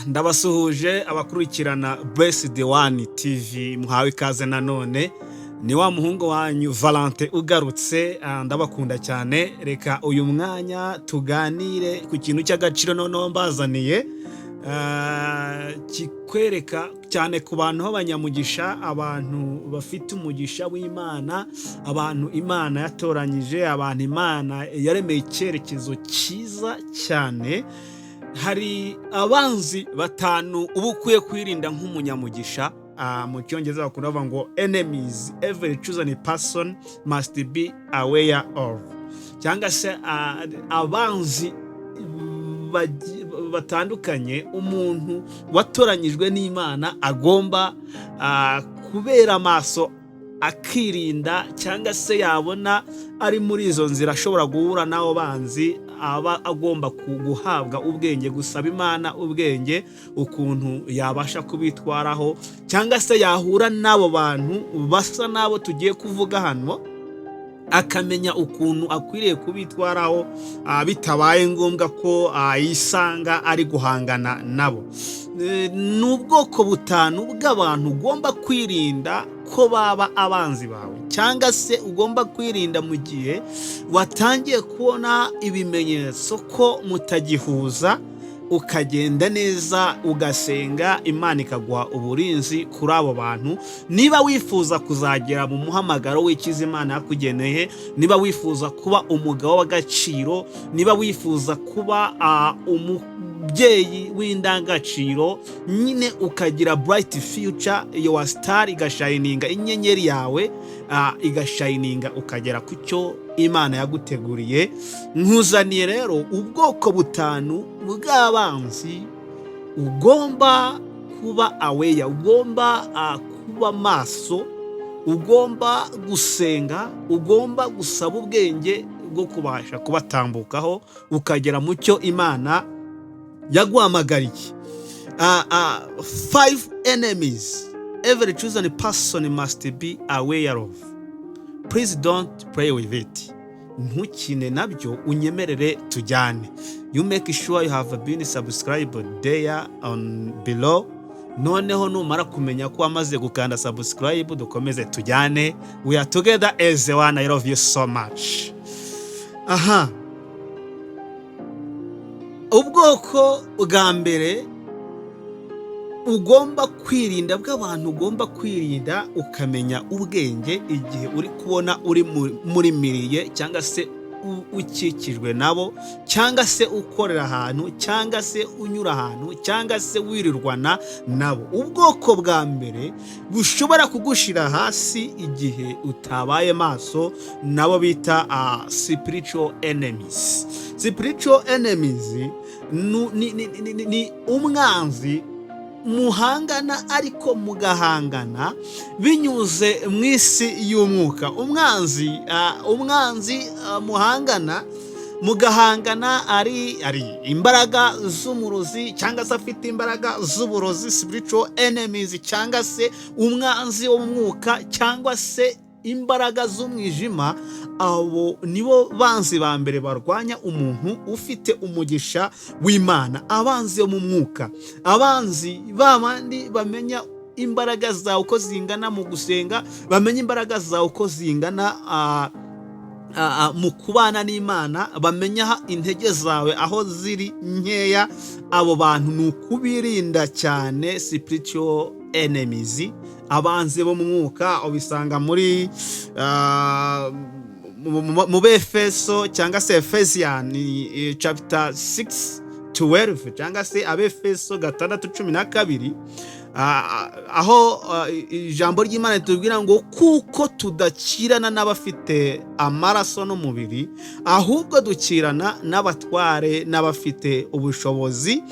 Ndabasuhuje abakurikirana Blessed One TV, muhawe ikaze nanone. Ni wa muhungu wanyu Valentin ugarutse. Ndabakunda cyane. Reka uyu mwanya tuganire ku kintu cy'agaciro noneho mbazaniye, kikwereka cyane ku bantu b'abanyamugisha, abantu bafite umugisha w'Imana, abantu Imana yatoranyije, abantu Imana yaremeye icyerekezo cyiza cyane. Hari abanzi batanu uba ukwiye kwirinda nk'umunyamugisha. Mu Cyongereza bakunda bavuga ngo "enemies every chosen person must be aware of", cyangwa se abanzi batandukanye umuntu watoranyijwe n'Imana agomba kubera amaso akirinda, cyangwa se yabona ari muri izo nzira ashobora guhura n'abo banzi, aba agomba guhabwa ubwenge, gusaba Imana ubwenge ukuntu yabasha kubitwaraho, cyangwa se yahura n'abo bantu basa n'abo tugiye kuvuga hano, akamenya ukuntu akwiriye kubitwaraho, bitabaye ngombwa ko yisanga ari guhangana nabo. Ni ubwoko butanu bw'abantu ugomba kwirinda ko baba abanzi bawe, cyangwa se ugomba kwirinda mu gihe watangiye kubona ibimenyetso ko mutagihuza, ukagenda neza, ugasenga Imana ikaguha uburinzi kuri abo bantu. Niba wifuza kuzagera mu muhamagaro w'icyiza Imana yakugeneye, niba wifuza kuba umugabo w'agaciro, niba wifuza kuba umubyeyi w'indangagaciro nyine, ukagira bright future, your star igashininga, inyenyeri yawe igashininga, ukagera ku cyo Imana yaguteguriye, nkuzaniye rero ubwoko butanu bw'abanzi ugomba kuba aware, ugomba kuba maso, ugomba gusenga, ugomba gusaba ubwenge bwo kubasha kubatambukaho, ukagera mu cyo Imana yaguhamagariye. Five enemies every chosen person must be aware of. Please don't play with it. Ntukine nabyo, unyemerere tujyane. You make sure you have been subscribed there on below. Noneho numara kumenya ko wamaze gukanda subscribe, dukomeze tujyane. We are together as one. I love you so much. Aha, ubwoko bwa mbere ugomba kwirinda bw'abantu ugomba kwirinda, ukamenya ubwenge igihe uri kubona uri muri milieu, cyangwa se ukikijwe nabo, cyangwa se ukorera ahantu, cyangwa se unyura ahantu, cyangwa se wirirwana nabo. Ubwoko bwa mbere bushobora kugushyira hasi igihe utabaye maso, nabo bita spiritual enemies. Spiritual enemies ni umwanzi muhangana, ariko mugahangana binyuze mu isi y'umwuka. Umwanzi muhangana, mugahangana ari imbaraga z'umurozi, cyangwa se afite imbaraga z'uburozi, spiritual enemies, cyangwa se umwanzi wo mu mwuka, cyangwa se imbaraga z'umwijima. Abo nibo banzi ba mbere barwanya umuntu ufite umugisha w'Imana. Abanzi bo mu mwuka, abanzi ba bandi bamenya imbaraga zawe uko zingana mu gusenga, bamenya imbaraga zawe uko zingana mu kubana n'Imana, bamenya intege zawe aho ziri nkeya. Abo bantu ni ukubirinda cyane. Spiritual enemies, abanzi bo mu mwuka, ubisanga muri mu Befeso, cyangwa se Ephesian chapter 6 12, cyangwa se Abefeso 6:12, aho ijambo ry'Imana ritubwira ngo kuko tudakirana n'abafite amaraso n'umubiri, ahubwo dukirana n'abatware n'abafite ubushobozi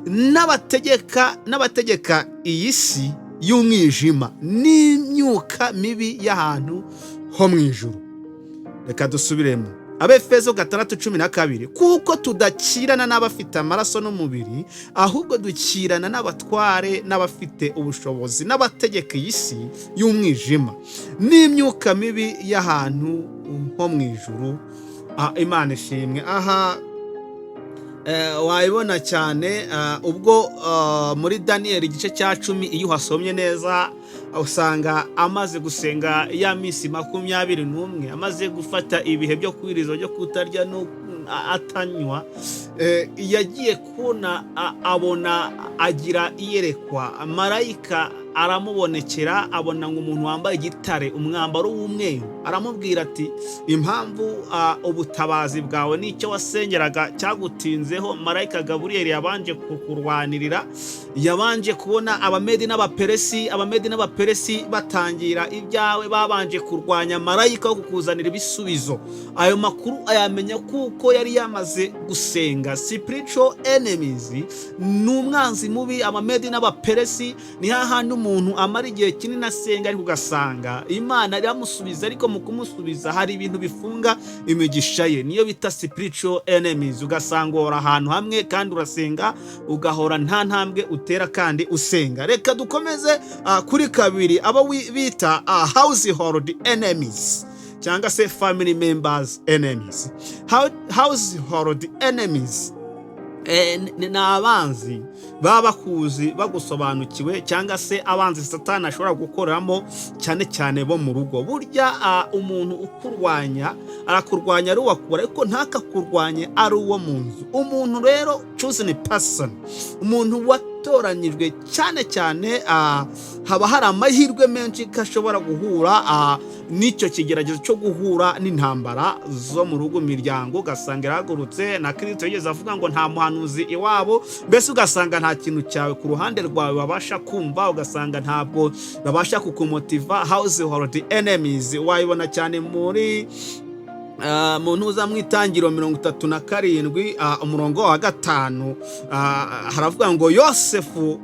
n'abategeka iyi si y'umwijima n'imyuka mibi y'ahantu ho mu ijuru. Reka dusubiremo Abefeso 6:12: kuko tudakirana n'abafite amaraso n'umubiri, ahubwo dukirana n'abatware n'abafite ubushobozi n'abategeka iyi si y'umwijima n'imyuka mibi y'ahantu ho mu ijuru. Imana ishimwe. Aha Wayibona cyane ubwo muri Daniyeli igice cya 10, iyo uhasomye neza usanga amaze gusenga ya minsi 21, amaze gufata ibihe byo kwiriza, byo kutarya no atanywa, yagiye kubona abona agira iyerekwa, marayika aramubonekera, abona ngo umuntu wambaye igitare, umwambaro w'umweru, aramubwira ati: "Impamvu ubutabazi bwawe n'icyo wasengeraga cyagutinzeho, marayika Gaburiyeli yabanje kukurwanirira, yabanje kubona Abamedi n'Abaperesi. Abamedi n'Abaperesi batangira ibyawe, babanje kurwanya marayika wo kukuzanira ibisubizo." Ayo makuru ayamenya kuko yari yamaze gusenga. Spiritual enemies ni umwanzi mubi. Abamedi n'Abaperesi ni hahandi umuntu amara igihe kinini asenga, ariko ugasanga Imana iramusubiza, ariko mu kumusubiza hari ibintu bifunga imigisha ye. Niyo bita spiritual enemies. Ugasanga uhora ahantu hamwe kandi urasenga, ugahora nta ntambwe utera kandi usenga. Reka dukomeze kuri kabiri, abo bita household enemies cyangwa se family members enemies. Household enemies ni abanzi baba bakuzi, bagusobanukiwe, cyangwa se abanzi Satani ashobora gukoreramo, cyane cyane bo mu rugo. Burya umuntu ukurwanya arakurwanya ari uwakura, ariko ntakakurwanye ari uwo mu nzu. Umuntu rero chosen person, umuntu watoranyijwe cyane cyane, haba hari amahirwe menshi ko ashobora guhura n'icyo kigeragezo cyo guhura n'intambara zo mu rugo, imiryango ugasanga irahagurutse. Na Kirisito yigeze avuga ngo nta muhanuzi iwabo. Mbese ugasanga nta kintu cyawe ku ruhande rwawe babasha kumva, ugasanga ntabwo babasha kukumotiva. Household enemies wayibona cyane muri mu ntuza mu Itangiro 37, umurongo wa 5, haravuga ngo: "Yosefu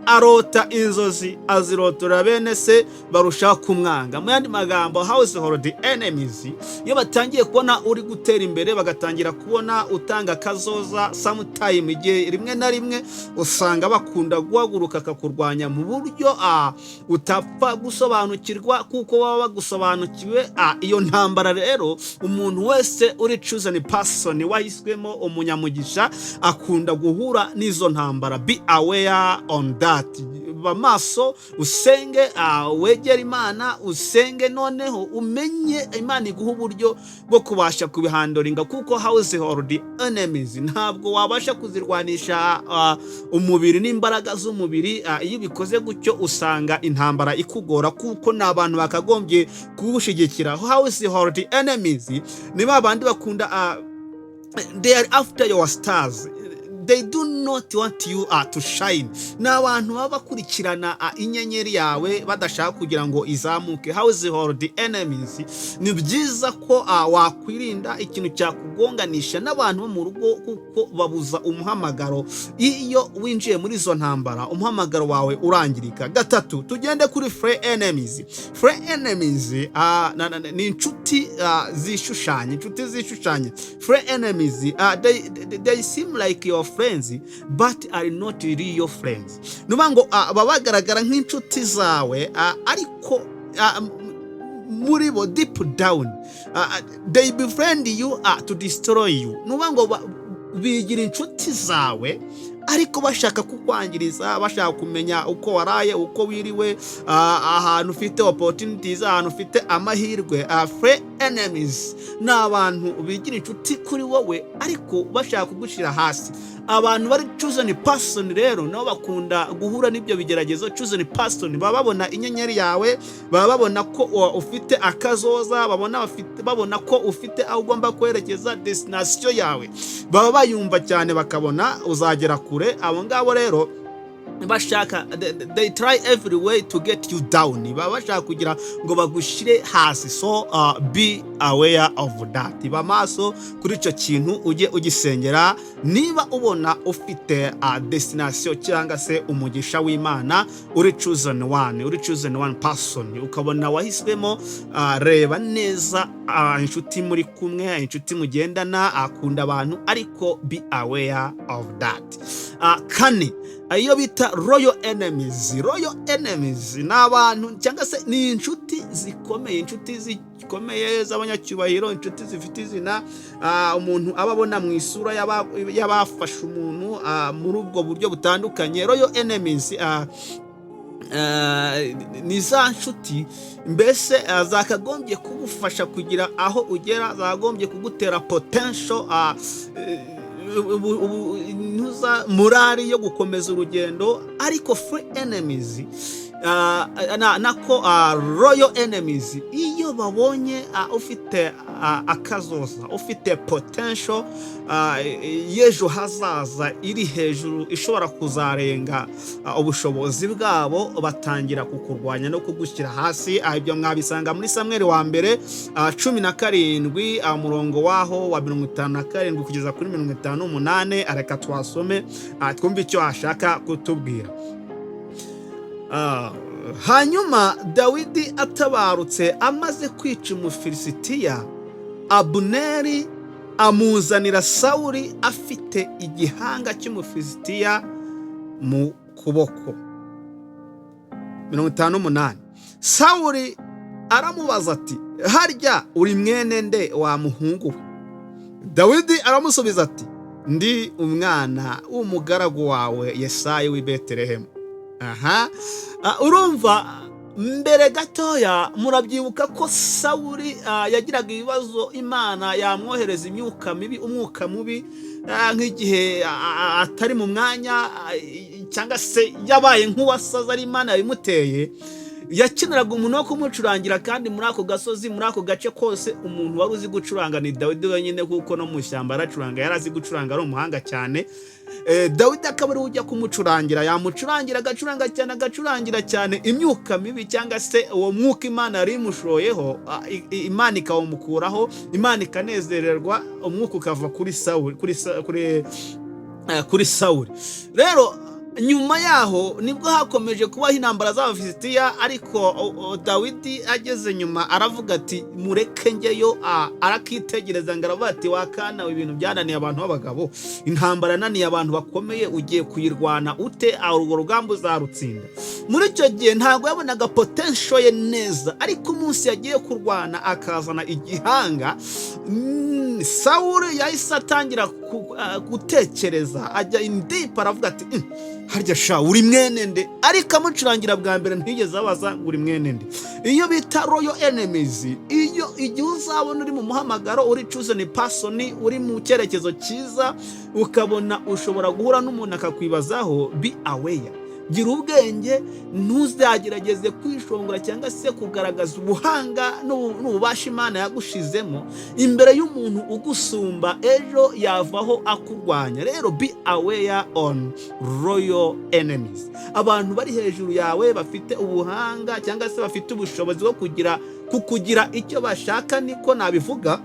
arota inzozi, azirotora bene se, barushaho kumwanga." Mu yandi magambo, household enemies iyo batangiye kubona uri gutera imbere, bagatangira kubona utanga akazoza, sometime, igihe rimwe na rimwe usanga bakunda guhaguruka akakurwanya mu buryo utapfa gusobanukirwa, kuko baba bagusobanukiwe. Iyo ntambara rero, umuntu wese uri chosen person, wahiswemo, umunyamugisha, akunda guhura n'izo ntambara. Be aware on that. Ba maso, usenge, wegere Imana, usenge, noneho umenye Imana iguha uburyo bwo kubasha kubihandlinga, kuko household enemies ntabwo wabasha kuzirwanisha umubiri n'imbaraga z'umubiri. Iyo ubikoze gutyo usanga intambara ikugora, kuko ni abantu bakagombye kuwushyigikira. Household enemies ni ba bandi bakunda, they are after your stars, they do not want you to shine. Ni abantu baba bakurikirana inyenyeri yawe, badashaka kugira ngo izamuke. Household enemies, ni byiza ko wakwirinda ikintu cyakugonganisha n'abantu bo mu rugo, kuko babuza umuhamagaro. Iyo winjiye muri izo ntambara, umuhamagaro wawe urangirika. Gatatu, tugende kuri fake enemies. Fake enemies ni inshuti zishushanya, inshuti zishushanya. Fake enemies, they seem like your friends but are not real friends. Ni ukuvuga ngo baba bagaragara nk'inshuti zawe, ariko muri bo, deep down, they befriend you to destroy you. Ni ukuvuga ngo bigira inshuti zawe ariko bashaka kukwangiriza, bashaka kumenya uko waraye, uko wiriwe, ahantu ufite opportunities, ahantu ufite amahirwe. Fake enemies ni abantu bigira inshuti kuri wowe ariko bashaka kugushyira hasi. Abantu bari chosen person rero nabo bakunda guhura n'ibyo bigeragezo. Chosen person baba babona inyenyeri yawe, baba babona ko ufite akazoza, babona ko ufite aho ugomba kwerekeza, destination yawe baba bayumva cyane, bakabona uzagera kure. Abo ngabo rero bashaka, they try every way to get you down, baba bashaka kugira ngo bagushyire hasi. So be aware of that. Ba maso kuri icyo kintu, ujye ugisengera. Niba ubona ufite destination cyangwa se umugisha w'Imana, uri chosen one, uri chosen one person, ukabona wahiswemo, reba neza inshuti muri kumwe, inshuti mugendana, akunda abantu, ariko be aware of that. Kane. Iyo bita loyal enemies. Loyal enemies ni abantu cyangwa se ni inshuti zikomeye, inshuti zikomeye z'abanyacyubahiro, inshuti zifite izina, umuntu aba abona mu isura y'abafashe umuntu muri ubwo buryo butandukanye. Loyal enemies ni za nshuti mbese zakagombye kugufasha kugira aho ugera, zakagombye kugutera potential, morale yo gukomeza urugendo. Ariko free enemies, nako loyal enemies, iyo babonye ufite akazoza, ufite potential y'ejo hazaza iri hejuru ishobora kuzarenga ubushobozi bwabo, batangira kukurwanya no kugushyira hasi. Ibyo mwabisanga muri Samweri wa mbere 17, umurongo waho wa 57 kugeza kuri 58. Reka twasome, twumve icyo ashaka kutubwira. Hanyuma Dawidi atabarutse amaze kwica Umufilisitiya, Abuneri amuzanira Sawuli afite igihanga cy'Umufilisitiya mu kuboko. 58. Sawuli aramubaza ati: "Harya uri mwene nde, wa muhungu we?" Dawidi aramusubiza ati: "Ndi umwana w'umugaragu wawe Yesayi w'i Betelehemu." Aha urumva mbere gatoya murabyibuka ko Sawuli yagiraga ibibazo, Imana yamwohereza imyuka mibi, umwuka mubi, nk'igihe atari mu mwanya cyangwa se yabaye nk'uwasaze ari Imana yabimuteye. Yakeneraga umuntu wo kumucurangira, kandi muri ako gasozi, muri ako gace kose, umuntu wari uzi gucuranga ni Dawidi wenyine, kuko no mu ishyamba aracuranga, yari azi gucuranga, ari umuhanga cyane. Dawidi akaba ariwe ujya kumucurangira. Yamucurangira, agacuranga cyane, agacurangira cyane, imyuka mibi cyangwa se uwo mwuka Imana yari imushoyeho, Imana ikawumukuraho, Imana ikanezererwa, umwuka ukava kuri Sawuli, kuri Sawuli. Rero nyuma yaho nibwo hakomeje kubaho intambara z'Abafilisitiya, ariko Dawidi ageze nyuma aravuga ati: "Mureke njyeyo." Arakitegereza ngo aravuga ati: "Wakana, ibintu byananiye abantu b'abagabo, intambara yananiye abantu bakomeye, ugiye kuyirwana ute? Urwo rugamba uzarutsinda?" Muri icyo gihe ntabwo yabonaga potential ye neza, ariko umunsi yagiye kurwana akazana igihanga, Sawuli yahise atangira gutekereza, ajya in deep, aravuga ati: "Harya sha uri mwene nde?" Ariko amucurangira bwa mbere ntigeze abaza ngo: "Uri mwene nde?" Iyo bita loyal enemies, iyo igihe uzabona uri mu muhamagaro, uri chosen person, uri mu cyerekezo cyiza, ukabona ushobora guhura n'umuntu akakwibazaho, be aware, gira ubwenge, ntuzagerageze kwishongora cyangwa se kugaragaza ubuhanga n'ububasha Imana yagushizemo imbere y'umuntu ugusumba. Ejo yavaho akurwanya. Rero be aware on loyal enemies, abantu bari hejuru yawe bafite ubuhanga cyangwa se bafite ubushobozi bwo kugira kukugira icyo bashaka, niko nabivuga,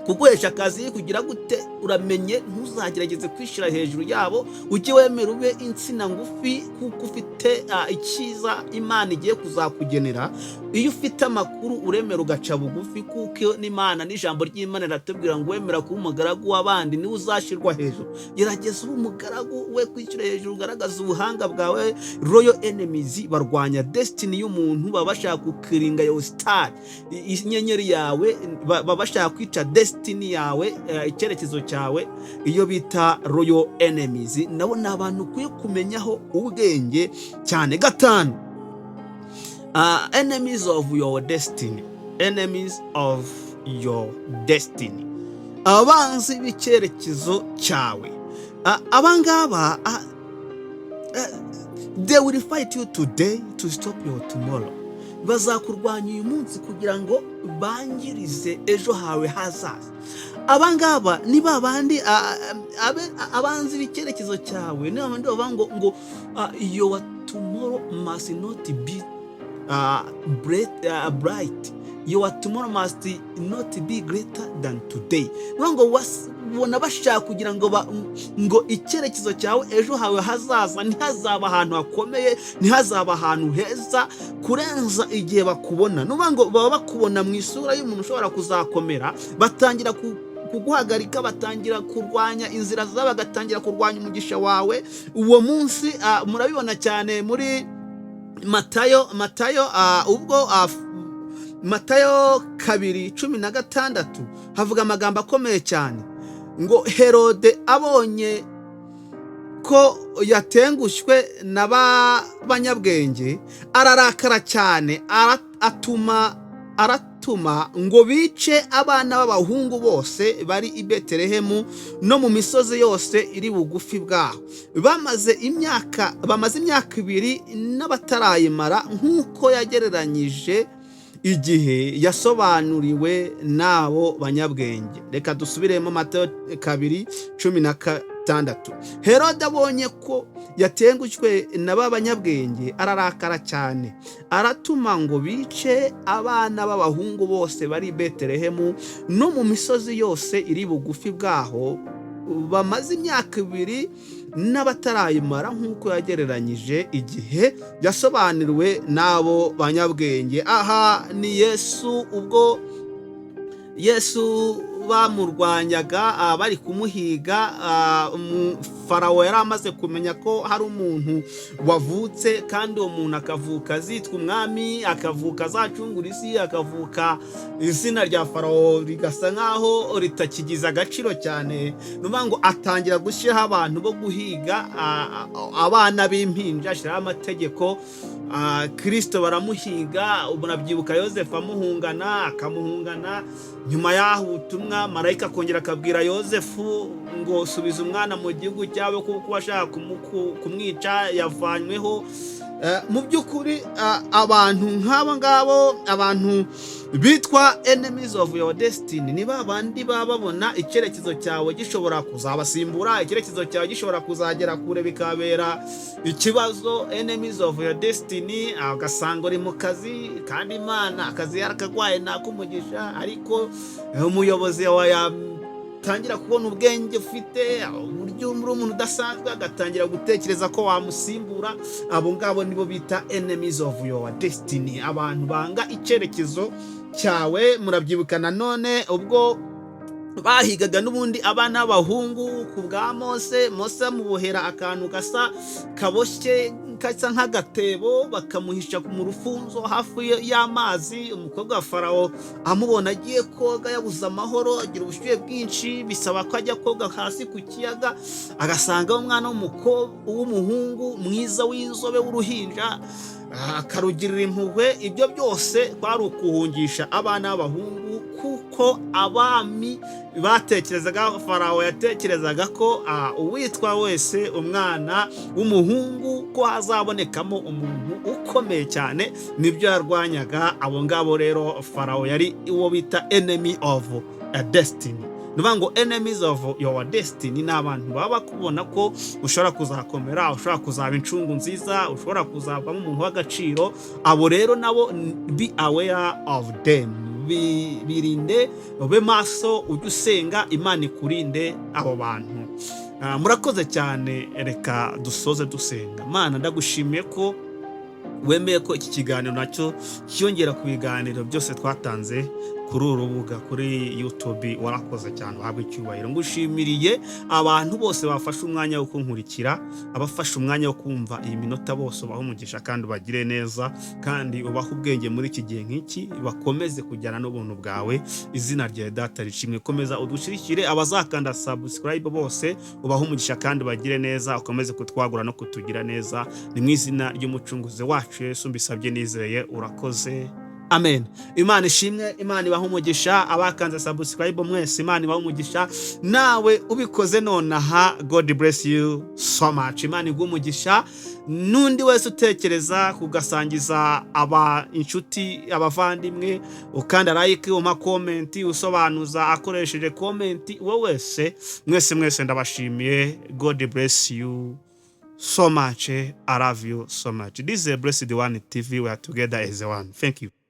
kuguhesha akazi, kugira gute. Uramenye ntuzagerageze kwishyira hejuru yabo, ujye wemera ube insina ngufi, kuko ufite icyiza Imana igiye kuzakugenera. Iyo ufite amakuru uremera ugaca bugufi, kuko n'Imana n'ijambo ry'Imana riratubwira ngo wemera kuba umugaragu w'abandi niwe uzashyirwa hejuru. Gerageza ube umugaragu, we kwishyira hejuru, ugaragaza ubuhanga bwawe. Loyal enemies barwanya destiny y'umuntu, baba bashaka gukillinga your star, inyenyeri yawe, baba bashaka kwica destiny yawe, icyerekezo cyawe. Iyo bita loyal enemies nabo ni abantu ukwiye kumenyaho ubwenge cyane. Gatanu, enemies of your destiny. Enemies of your destiny, abanzi b'icyerekezo cyawe. Abangaba they will fight you today to stop your tomorrow. Bazakurwanya uyu munsi kugira ngo bangirize ejo hawe hazaza. Abangaba ni ba bandi, abanzi b'icyerekezo cyawe, ni babandi bavuga ngo "Your tomorrow must not be bright, your tomorrow must not be greater than today." Ni ngo ubona bashaka kugira ngo ngo icyerekezo cyawe, ejo hawe hazaza, ntihazaba ahantu hakomeye, ntihazaba ahantu heza kurenza igihe bakubona. Ni ukuvuga ngo baba bakubona mu isura y'umuntu ushobora kuzakomera, batangira kuguhagarika, batangira kurwanya inzira zawe, bagatangira kurwanya umugisha wawe uwo munsi. Murabibona cyane muri Matayo, ubwo Matayo 2:16 havuga amagambo akomeye cyane ngo: "Herode abonye ko yatengushywe na ba banyabwenge, ararakara cyane, aratuma ngo bice abana b'abahungu bose bari i Betelehemu no mu misozi yose iri bugufi bwaho, bamaze imyaka 2 n'abatarayimara, nk'uko yagereranyije igihe yasobanuriwe n'abo banyabwenge." Reka dusubiremo Matayo 2:16: "Herode abonye ko yatengushywe na ba banyabwenge, ararakara cyane, aratuma ngo bice abana b'abahungu bose bari i Betelehemu no mu misozi yose iri bugufi bwaho, bamaze imyaka 2 n'abatarayimara, nk'uko yagereranyije igihe yasobanuriwe n'abo banyabwenge." Aha ni Yesu, ubwo Yesu bamurwanyaga, bari kumuhiga. Farawo yari amaze kumenya ko hari umuntu wavutse, kandi uwo muntu akavuka azitwa umwami, akavuka azacungura isi, akavuka izina rya Farawo rigasa nkaho ritakigize agaciro cyane. Ni ukuvuga ngo atangira gushyiraho abantu bo guhiga abana b'impinja, ashyiraho amategeko. Kirisito baramuhiga. Murabyibuka Yosefu amuhungana, akamuhungana. Nyuma y'aho ubutumwa, marayika akongera akabwira Yosefu ngo: "Subiza umwana mu gihugu cyabo, kuko ashaka kumwica yavanyweho." Mu by'ukuri, abantu nk'abo ngabo, abantu bitwa enemies of your destiny, ni ba bandi baba babona icyerekezo cyawe gishobora kuzabasimbura, icyerekezo cyawe gishobora kuzagera kure bikabera ikibazo. Enemies of your destiny, ugasanga uri mu kazi kandi Imana akazi yarakagwaye nakumugisha, ariko umuyobozi wawe yatangira kubona ubwenge ufite, uburyo uri umuntu udasanzwe, agatangira gutekereza ko wamusimbura. Abo ngabo nibo bita enemies of your destiny, abantu banga icyerekezo cyawe. Murabyibuka nanone ubwo bahigaga n'ubundi abana b'abahungu ku bwa Mose. Mose amubohera akantu gasa kaboshye, gasa nk'agatebo, bakamuhisha mu rufunzo hafi y'amazi. Umukobwa wa Farawo amubona agiye koga, yabuze amahoro, agira ubushyuhe bwinshi, bisaba ko ajya koga hasi ku kiyaga, agasanga umwana w'umuhungu mwiza, w'inzobe, w'uruhinja, akarugirira impuhwe. Ibyo byose kwari ukuhungisha abana b'abahungu, kuko abami batekerezaga, Farawo yatekerezaga ko uwitwa wese umwana w'umuhungu, ko hazabonekamo umuntu ukomeye cyane. Nibyo yarwanyaga. Abo ngabo rero, Farawo yari uwo bita enemy of a destiny. Ni ukuvuga ngo enemies of your destiny ni abantu baba bakubona ko ushobora kuzakomera, ushobora kuzaba incungu nziza, ushobora kuzavamo umuntu w'agaciro. Abo rero nabo, be aware of them. Birinde, ube maso, ujye usenga Imana ikurinde abo bantu. Murakoze cyane. Reka dusoze dusenga. Mana, ndagushimiye ko wemeye ko iki kiganiro nacyo cyiyongera ku biganiro byose twatanze kuri uru rubuga, kuri YouTube. Warakoze cyane, uhabwa icyubahiro. Ngushimiriye abantu bose bafashe umwanya wo kunkurikira, abafashe umwanya wo kumva iyi minota bose, ubahe umugisha kandi ubagire neza, kandi ubahe ubwenge muri iki gihe nk'iki, bakomeze kujyana n'ubuntu bwawe. Izina ryawe, Data, rishimwe. Komeza udushyigikire. Abazakanda subscribe bose, ubahe umugisha kandi ubagire neza, ukomeze kutwagura no kutugira neza. Ni mu izina ry'Umucunguzi wacu Yesu mbisabye nizeye, urakoze, amen. Imana ishimwe, Imana ibaha umugisha. Abakanze subscribe mwese, Imana ibaha umugisha. Nawe ubikoze nonaha, God bless you so much, Imana iguha umugisha. N'undi wese utekereza kugasangiza aba inshuti, abavandimwe, ukanda like, umpa comment, usobanuza akoresheje comment, wowe wese, mwese mwese ndabashimiye. God bless you so much. I love you so much. This is a Blessed One TV. We are together as one. Thank you.